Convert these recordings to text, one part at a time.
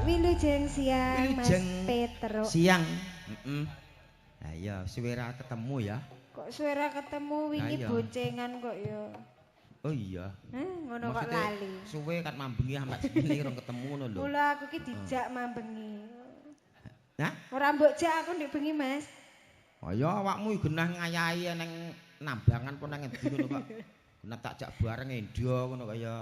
Wilujeng siang Mas Petro. Siang. Heeh. Lah iya, suwe ra ketemu ya. Kok suwe ra ketemu wingi boncengan kok ya. Oh iya. Ngono kok lali. Suwe kan mambengi sampe semene rong ketemu ngono lho. Mula aku ki dijak mambengi. Hah? Ora mbok jak aku ndek bengi, Mas. Oh ya awakmu genah ngayahi nang Nambangan pun nang endi ngono kok. Genah tak jak bareng endo ngono kaya.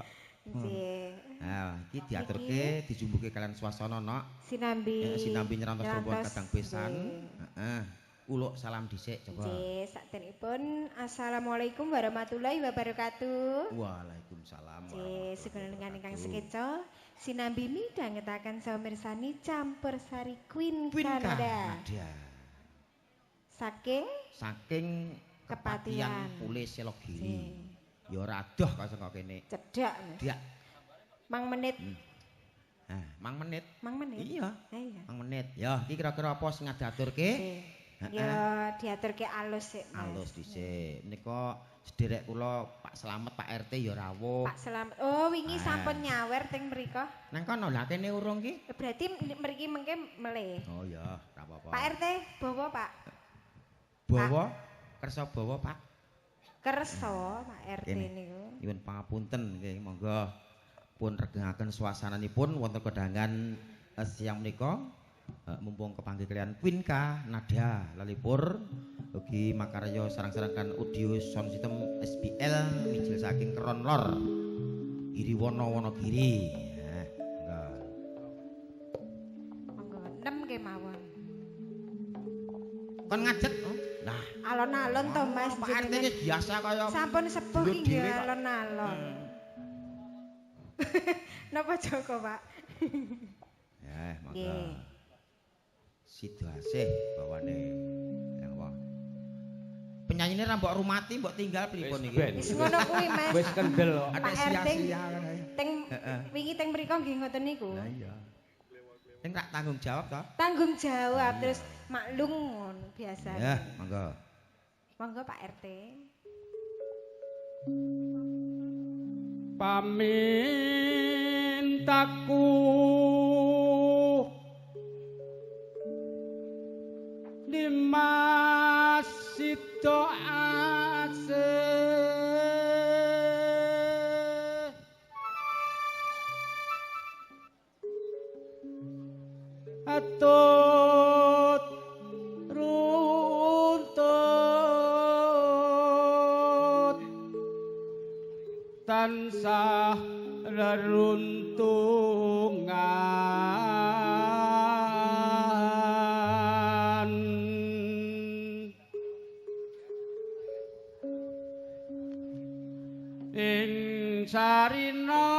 Nggih. Nah, iki diaturke dijumbuke kalian swasana nok. Sinambi. Sinambi nyrantos rumpun kadang pisan. Heeh. Uluk salam dhisik coba. Nggih, sakderengipun assalamualaikum warahmatullahi wabarakatuh. Waalaikumsalam. Nggih, sugeng ingkang sekeca sinambi midhangetaken saha mirsani campur sari Queen Kanada. Saking Kepatihan Pule Selogiri. Ya ora adoh kok saka kene. Cedhak. Cedhak. Mang menit. Nah, mang menit. Mang menit. Iya. Iya. Mang menit. Ya, iki kira-kira apa sing diaturke? Ya, diaturke alus sik, Mas. Alus dhisik. Menika sederek kula Pak Slamet, Pak RT ya rawuh. Pak Slamet. Oh, wingi sampun nyawer teng mriko. Nang kono lha kene urung ki? Berarti mriki mengke melih. Oh ya, ora apa-apa. Pak RT, bawa, Pak. Bawa? Kersa bawa, Pak. Kersa Pak RT niku. Nyuwun pangapunten nggih, monggo pun regengaken suasananipun wonten kondangan siang menika mumpung kepanggih kalian Queen K Nada Lalipur ugi makarya sareng-sarengan audio sound system SBL mijil saking Keron Lor Giriwono Wonogiri. Nah, monggo. Monggo nem kemawon. Kon ngajek. Nah, alon-alon to Mas. Pak RT iki biasa kaya sampun sepuh ki nggih alon-alon. Napa Joko, Pak? Ya, monggo. Sido asih bawane. Yang apa? Penyanyine ra mbok rumati, mbok tinggal pripun iki? Wis ngono kuwi, Mas. Wis kendel kok. Pak RT teng wingi teng mriko nggih ngoten niku. Lah iya. Ning rak tanggung jawab to? Tanggung jawab terus maklum ngono biasa. Ya, monggo. Monggo Pak RT. Pamintaku Dimas Sido Asih atut runtut tansah reruntungan ing sarina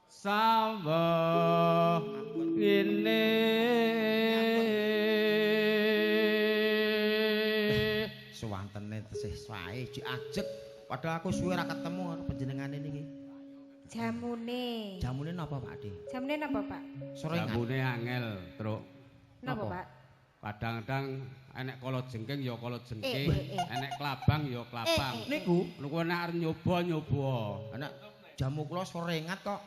saweh ngene suwantene tesih sae diajeg padahal aku suwe ra ketemu karo panjenengane niki. Jamune. Jamune napa Pak Ade? Jamune napa Pak? Jamune angel, Truk. Napa Pak? Kadang-kadang enek kala jengking ya kala jengking, enek klabang ya klabang. Niku niku nek arep nyoba-nyoba. Enek jamu kula sorengat kok.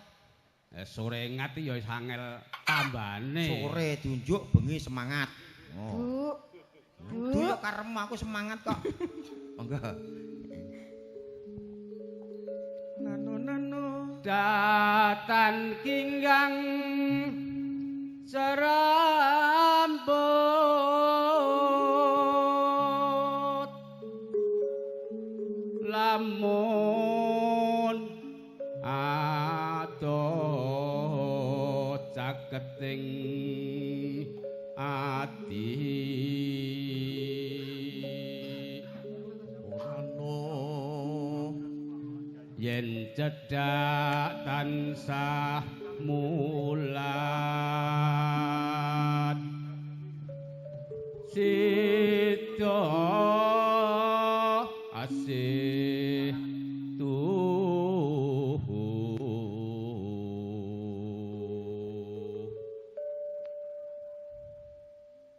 Sore ngat ya wis angel tambane. Sore diunjuk bengi semangat. Oh. Bu. Bu. Bu karem aku semangat kok. Monggo. Nano nano datan kinggang serambut lamun adoh caketing ati yen cedhak tan Tansah mulat sida asih tuhu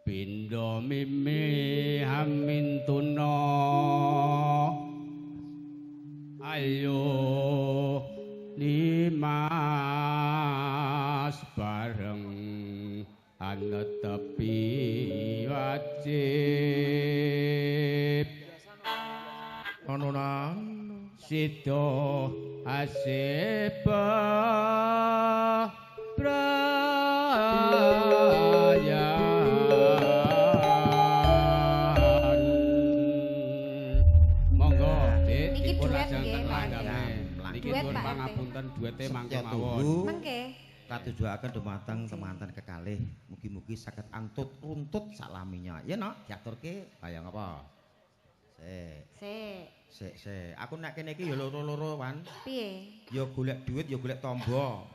pindha mimi hamintuna ayo nimas bareng anetepi wajib ana sida asih brayan. Monggo Dik, Niki dipun duet lajeng nggih, ten Pak langgame. Niki Duet, nyuwun Pak RT. pangapunten duete mangke Setya mawon. tuhu. Mengke. Katujuaken dumateng temanten kekalih. Mugi-mugi saged antut runtut salaminya. Ya nok, diaturke bayang apa? Sik, Sik. sik, sik. Aku nek kene iki ya loro-loro, Wan. Piye? Ya golek duit, ya golek tombo.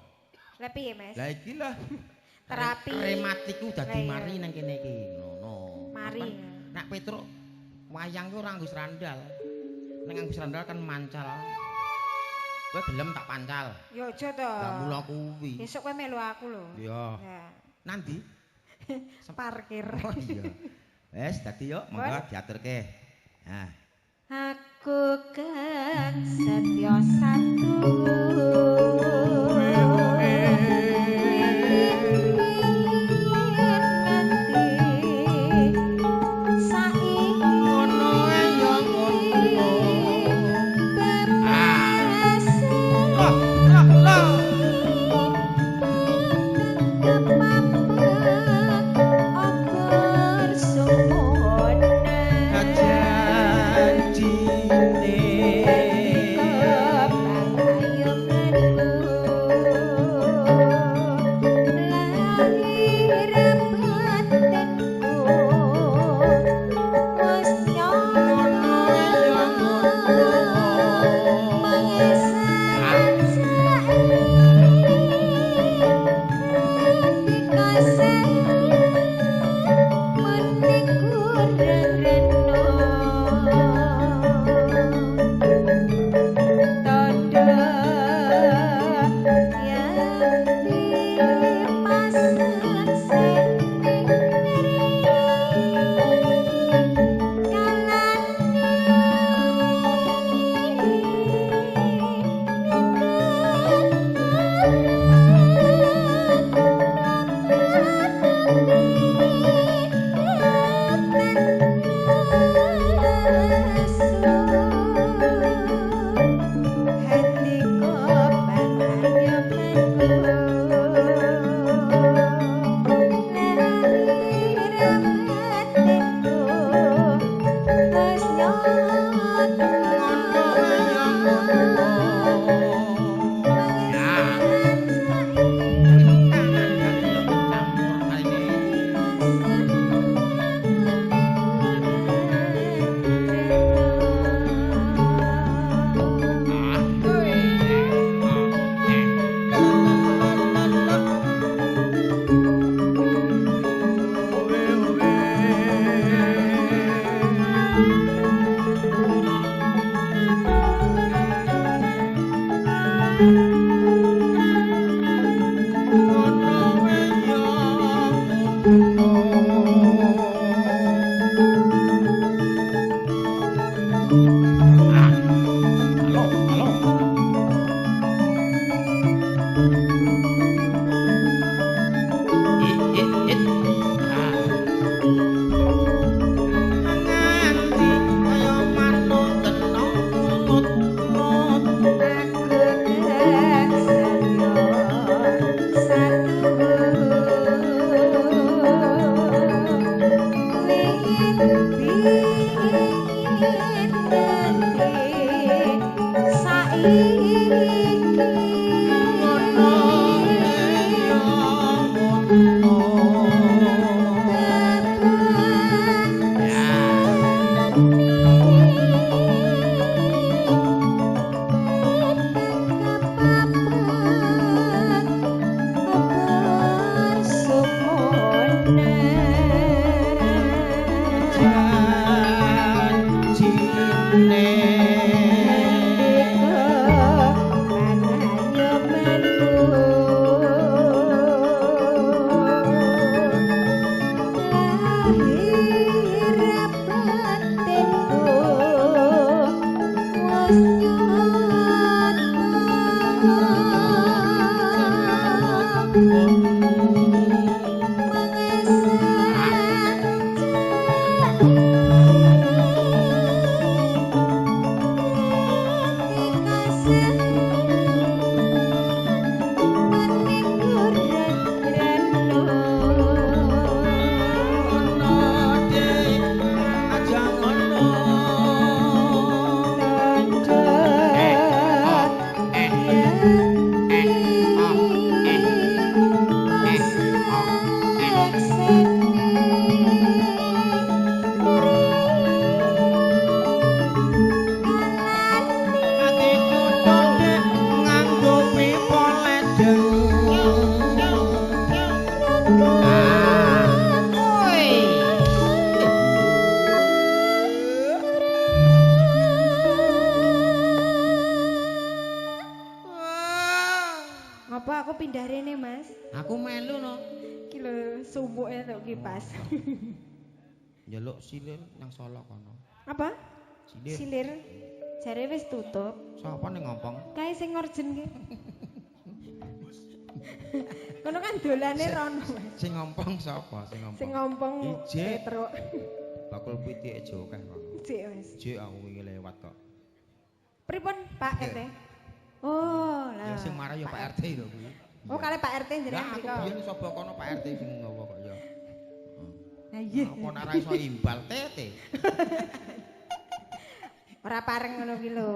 Lah piye, Mas? Lah iki lah. Terapi. Rematiku dadi Lah iya. mari nang kene iki. Ngono. Mari. Nek Petruk wayang ku ora nganggo srandal. Nek nganggo srandal kan mancal. Kowe gelem tak pancal. Ya aja to. Lah mula kuwi. Besok kowe melu aku lho. Iya. Ya. Nanti? Parkir. Oh iya. Wes dadi yuk monggo diaturke. Nah, Aku kang setya satu. Ngono ae ya ngono. Ah. Loh, loh, loh. Kajanjine. Ngopo aku pindah rene, Mas? Aku melu no. Ki lho sumuke tok kipas. Njaluk silir nang Solo kono. Apa? Silir. Silir. Jare wis tutup. Sapa ning ngompong? Kae sing ngorjen ki. Kono kan dolane rono, Mas. Sing ngompong sapa? Sing ngompong. Sing ngompong Ijek. Petruk. Bakul pitik aja akeh kono. Ijek, Mas. Ijek aku wingi lewat kok. Pripun Pak RT? Oh, lah. Ya sing marah ya Pak RT lho kuwi. Oh, kalih Pak RT jenengan Lah aku mriko. biyen sapa kono Pak RT sing nggawa kok ya. Lah iya. Apa nek ora iso imbal tete. Ora pareng ngono ki lho.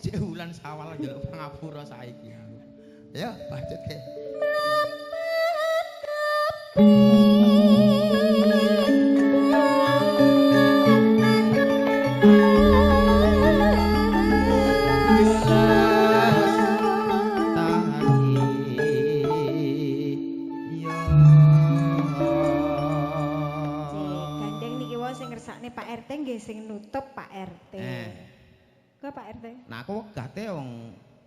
Sik wulan Sawal njaluk pangapura saiki. Ya, bacot ke. Gandeng niki wae sing ngersakne Pak RT nggih sing nutup Pak RT. Kok Pak RT? Nah aku wegah te wong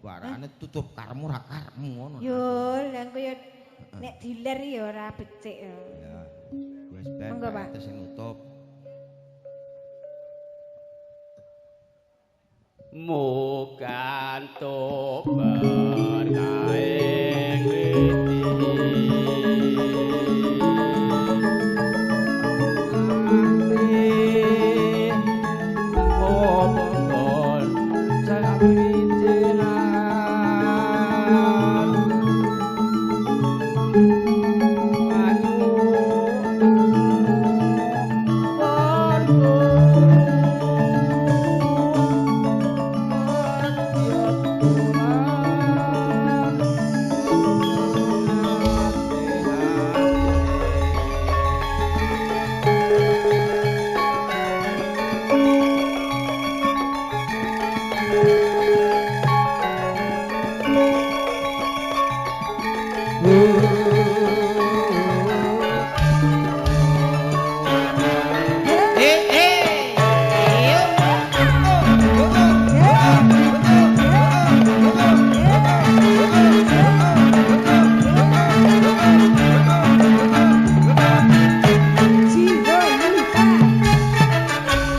warakane tutup karmu ra karmu ngono. Yo, lah engko yo nek diler ya ora becik ya. Ya. Wis ben Monggo, Pak Pak. RT sing nutup. Mugantuk berkaing witi.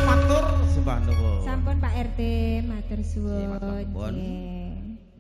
Matur sembah nuwun. Sampun Pak RT, matur Nggih, matur suwun. nuwun. Nggih.